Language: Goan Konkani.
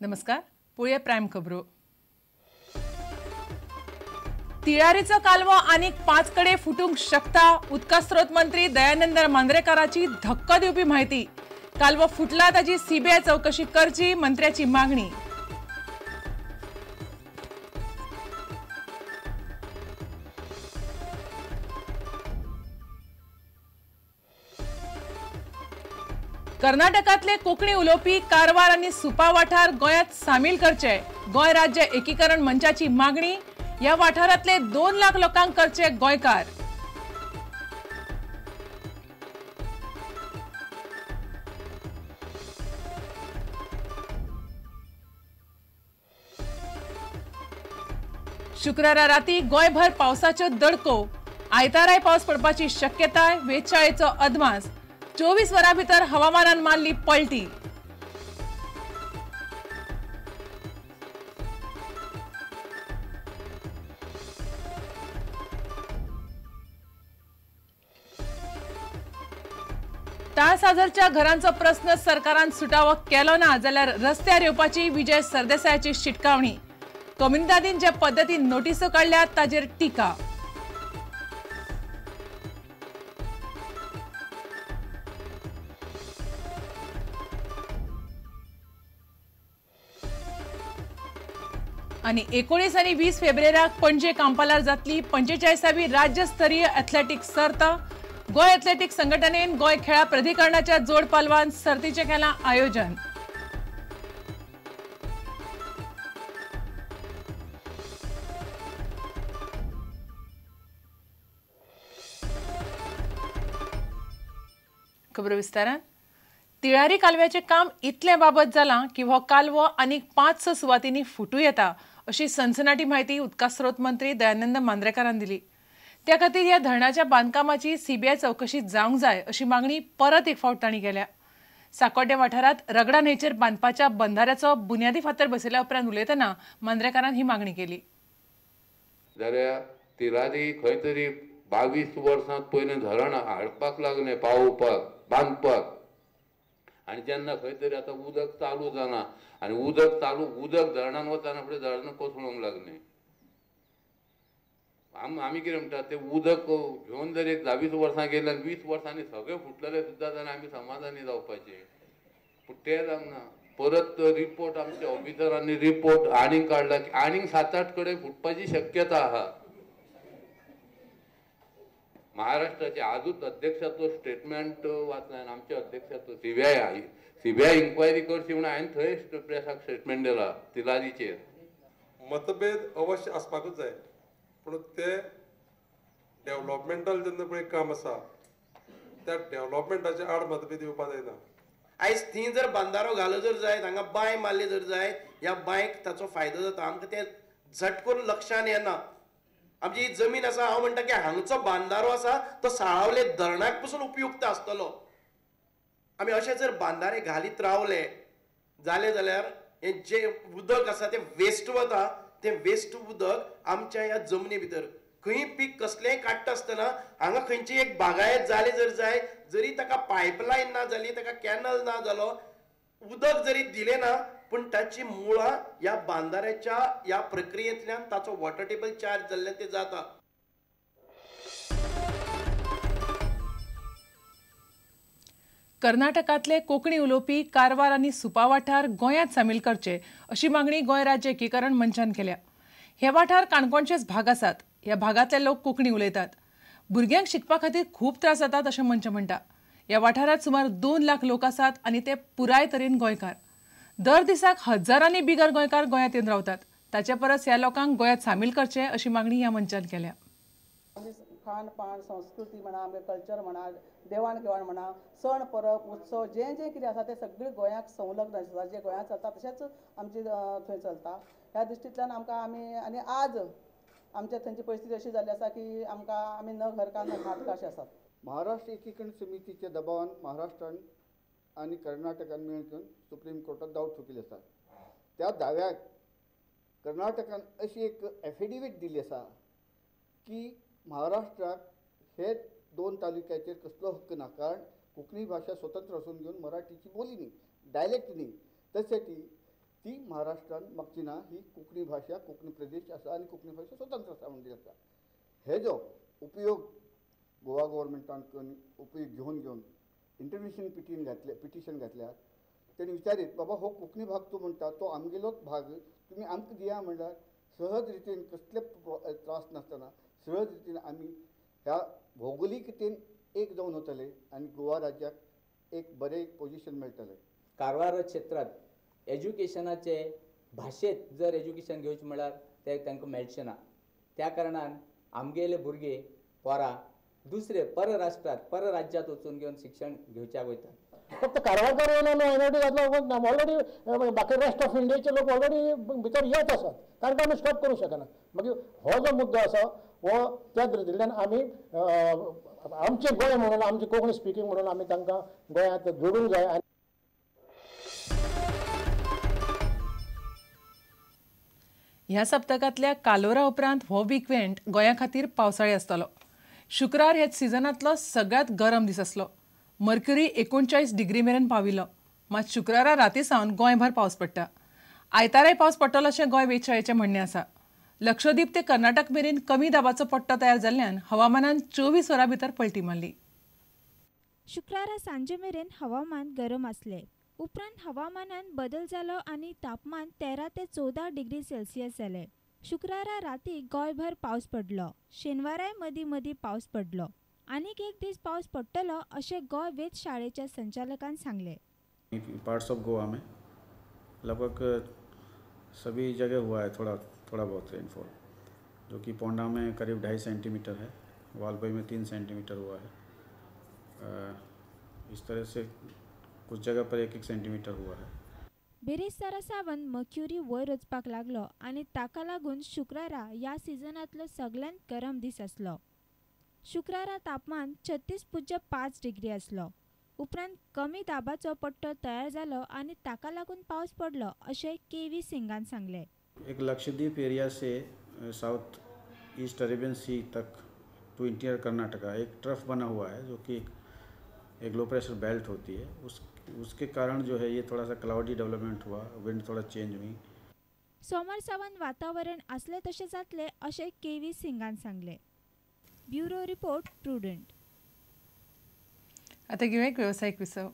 नमस्कार, पळोवया प्रायम खबरो. तिळारीचो कालवो आनीक 5 कडे फुटूंक शकता. उदका स्रोत मंत्री दयानंद मांद्रेकाराची धक्को दिवपी म्हायती. कालवो फुटला ताची सीबीआय चवकशी करची मंत्र्याची मागणी. कर्नाटकांतले कोंकणी उलोवपी कारवार आनी सुपा वाठार गोंयांत सामील करचे, गोंय राज्य एकीकरण मंचाची मागणी. ह्या वाठारांतले 2 लाख लोकांक करचे गोंयकार. शुक्रारा राती गोंयभर पावसाच्यो दडको. आयताराय पावस पडपाची शक्यताय. वेधशाळेचो अदमास. 24 वरां भितर हवामानान मारली पलटी. ताळसाजरच्या घरांचो प्रस्न सरकारान सुटावो केलो ना जाल्यार रस्त्यार येवपाची विजय सरदेसायाची शिटकावणी. कोमुनिदादीन ज्या पद्दतीन नोटिसो काडल्यात ताचेर टिका. आनी 19 आनी 20 फेब्रुवारीक पणजे कांपालार जातली 45वी राज्यस्तरीय एथलेटिक्स सर्त. गोंय एथलेटिक्स संघटनेन गोंय खेळा प्राधिकरणाच्या जोड पालवान सर्तीचें केलां आयोजन. खबर विस्तारान. तिळारी कालव्याचें काम इतलें बाबत जालां की हो कालवो आनीक 5-6 सुवातींनी फुटूं येता अशी सनसनाटी म्हायती उदका स्रोत मंत्री दयानंद मांद्रेकारान दिली. त्या खातीर ह्या धरणाच्या बांदकामाची सीबीआय चवकशी जावंक जाय अशी मागणी परत एक फावट तांणी केल्या. साकोड्डे वाठारांत रगडा न्हंयचेर बांदपाच्या बंधाऱ्याचो बुन्यादी फातर बसयल्या उपरांत उलयतना मांद्रेकारान ही मागणी केली. जाल्यार तिळारी खंय तरी 22 वर्सां पयलें धरण हाडपाक लागलें, पावोवपाक, बांदपाक. आनी जेन्ना खंय तरी आतां उदक चालू जालां आनी उदक चालू उदक धरणान वतना फुडें धरणां कोसळूंक लागलें. आमी कितें म्हणटात तें उदक घेवन जर एक 20 वर्सां गेलें आनी 20 वर्सांनी सगळें फुटलेलें सुद्दां जाल्यार आमी समाधानी जावपाचें. पूण तें जावंक ना. परत रिपोर्ट आमच्या ऑफिसरांनी रिपोर्ट आनीक काडला की आनीक 7-8 कडेन फुटपाची शक्यता आहा. महाराष्ट्राचे आजूच अध्यक्षाचो स्टेटमेंट वाचला आनी आमच्या अध्यक्षाचो सीबीआय इन्क्वायरी करची म्हणून हांवें थंय प्रेसाक स्टेटमेंट दिला तिलारीचेर. मतभेद अवश्य आसपाकूच जाय, पूण ते डेव्हलपमेंटल जेन्ना पळय काम आसा त्या डेव्हलपमेंटाच्या आड मतभेद येवपाक जायना. आयज थंय जर बांदारो घालो जर जायत, हांगा बांय मारली जर जायत, ह्या बांयक ताचो फायदो जाता. आमकां तें झट करून लक्षान येना. आमची ही जमीन आसा, हांव म्हणटा की हांगचो बांदारो आसा तो साळावले धरणाक पसून उपयुक्त आसतलो. आमी अशें जर बांदारे घालीत रावले जाले जाल्यार हें जें उदक आसा तें वेस्ट वता. तें वेस्ट उदक आमच्या ह्या जमनी भितर खंय पीक कसलेंय काडटा आसतना हांगा खंयची एक बागायत जाली जर जाय, जरी ताका पायपलायन ना जाली, ताका कॅनल ना जालो, उदक जरी दिलें ना, पूण ताची मुळां ह्या बांदाऱ्याच्या ह्या प्रक्रियेंतल्यान ताचो वॉटर टेबल चार्ज जाल्ल्यान ते जाता. कर्नाटकांतले कोंकणी उलोवपी कारवार आनी सुपा वाठार गोंयांत सामील करचे अशी मागणी गोंय राज्य एकीकरण मंचान केल्या. हे वाठार काणकोणचेच भाग आसात. ह्या भागांतले लोक कोंकणी उलयतात. भुरग्यांक शिकपा खातीर खूब त्रास जातात अशें मंच म्हणटा. ह्या वाठारांत सुमार 2 लाख लोक आसात आनी ते पुराय तरेन गोंयकार. दर दिसाक हजारांनी बिगर गोंयकार गोंयांत येवन रावतात. ताचे परस ह्या लोकांक गोंयांत सामील करचे अशी मागणी ह्या मंचान केल्या. खाण पाण संस्कृती म्हणा, आमगे कल्चर म्हणा, देवाण घेवाण म्हणा, सण परब उत्सव जें जें कितें आसा तें सगळें गोंयाक संलग्न आसा. जें गोंयांत चलता तशेंच आमचें थंय चलता. ह्या दृश्टींतल्यान आमकां आमी आनी आज आमच्या थंयची परिस्थिती अशी जाल्ली आसा की आमकां आमी न घरकार न घाटकार अशें आसात. महाराष्ट्र एकीकरण समितीच्या दबावान महाराष्ट्रान आनी कर्नाटकान मेळून सुप्रीम कोर्टात दाव ठोकिल्ले आसा. त्या दाव्याक कर्नाटकान अशी एक एफिडेवीट दिली आसा की महाराष्ट्राक हे 2 तालुक्याचेर कसलो हक्क ना, कारण कोंकणी भाशा स्वतंत्र आसून घेवन मराठीची बोली न्ही, डायलेक्ट न्ही. त्यासाठी ती महाराष्ट्रान मागची ना. ही कोंकणी भाशा कोंकणी प्रदेश आसा आनी कोंकणी भाशा स्वतंत्र आसा म्हणली आसा. हे जो उपयोग गोवा गव्हर्मेंटान उपयोग घेवन घेवन इंटरनेशनल पिटिशन घातल्यार तेणी विचारीत बाबा हो कोंकणी भाग तूं म्हणटा तो आमगेलोच भाग, तुमी आमकां दिया म्हणल्यार सहज रितीन कसले त्रास नासतना सहज रितीन आमी ह्या भौगोलिकतेन एक जावन वतले आनी गोवा राज्याक एक बरें पोजिशन मेळटलें. कारवार क्षेत्रांत एज्युकेशनाचे भाशेंत जर एज्युकेशन घेवचें म्हळ्यार तें तांकां मेळचें ना. त्या कारणान आमगेले भुरगे पोरां दुसरे परराष्ट्रांत परराज्यांत वचून घेवन शिक्षण घेवच्याक वयतात. फक्त कारवारकार येयला मायनॉरिटी जातलो, ऑलरेडी बाकी रेस्ट ऑफ इंडियाचे लोक ऑलरेडी भितर येत आसात, तांकां आमी स्टॉप करूंक शकना. मागीर हो जो मुद्दो आसा हो त्या दृश्टींतल्यान आमी आमचें गोंय म्हणून आमची कोंकणी स्पिकींग म्हणून आमी तांकां गोंयांत जोडूंक जाय. ह्या सप्तकांतल्या कालोरा उपरांत हो विकएंड गोंया खातीर पावसाळी आसतलो. शुक्रार ह्या सिजनांतलो सगळ्यांत गरम दीस आसलो. मर्क्युरी 39 डिग्री मेरेन पाविल्लो. मात शुक्रारा राती सावन गोंयभर पावस पडटा. आयताराय पावस पडटलो अशें गोंय वेधशाळेचें म्हणणें आसा. लक्षद्वीप ते कर्नाटक मेरेन कमी दाबाचो पट्टो तयार जाल्ल्यान हवामानान 24 वरां भितर पलटी मारली. शुक्रारा सांजे मेरेन हवामान गरम आसलें. उपरांत हवामानान बदल जालो आनी तापमान 13 ते 14 डिग्री सेल्सियस जालें. शुक्रारा राती गोंयभर पावस पडलो. शेनवाराय मदीं मदीं पावस पडलो. आनीक एक दीस पावस पडटलो अशें गोंय वेधशाळेच्या संचालकान सांगलें. पार्ट्स ऑफ गोवा में लगभग सभी जगह हुआ है थोड़ा थोड़ा बहुत रेनफॉल, जो कि पोंडा में करीब 2.5 सेंटीमीटर है, वालपई में 3 सेंटीमीटर हुआ है. इस तरह से कुछ जगह पर 1-1 सेंटीमीटर हुआ है. बिरेस्तारा सावन मर्क्युरी वयर वचपाक लागलो आनी ताका लागून शुक्रारा ह्या सिजनांतलो सगळ्यांत गरम दीस आसलो. शुक्रारा तापमान 36.5 डिग्री आसलो. उपरांत कमी दाबाचो पट्टो तयार जालो आनी ताका लागून पावस पडलो अशें के व्ही सिंगान सांगलें. एक लक्षद्वीप एरिया से साउथ ईस्ट अरेबियन सी तक टू इंटीरियर कर्नाटका एक ट्रफ बना हुआ है, जो कि एक लो प्रेशर बेल्ट होती है. उसके कारण जो है ये थोड़ा सा क्लाउडी डेवलपमेंट हुआ, विंड थोड़ा चेंज हुई. सोमार सावन वातावरण आसले तशें जातलें अशें के व्ही सिंगान सांगलें. Bureau report, Prudent. आता घेऊया एक व्यावसायिक विसव.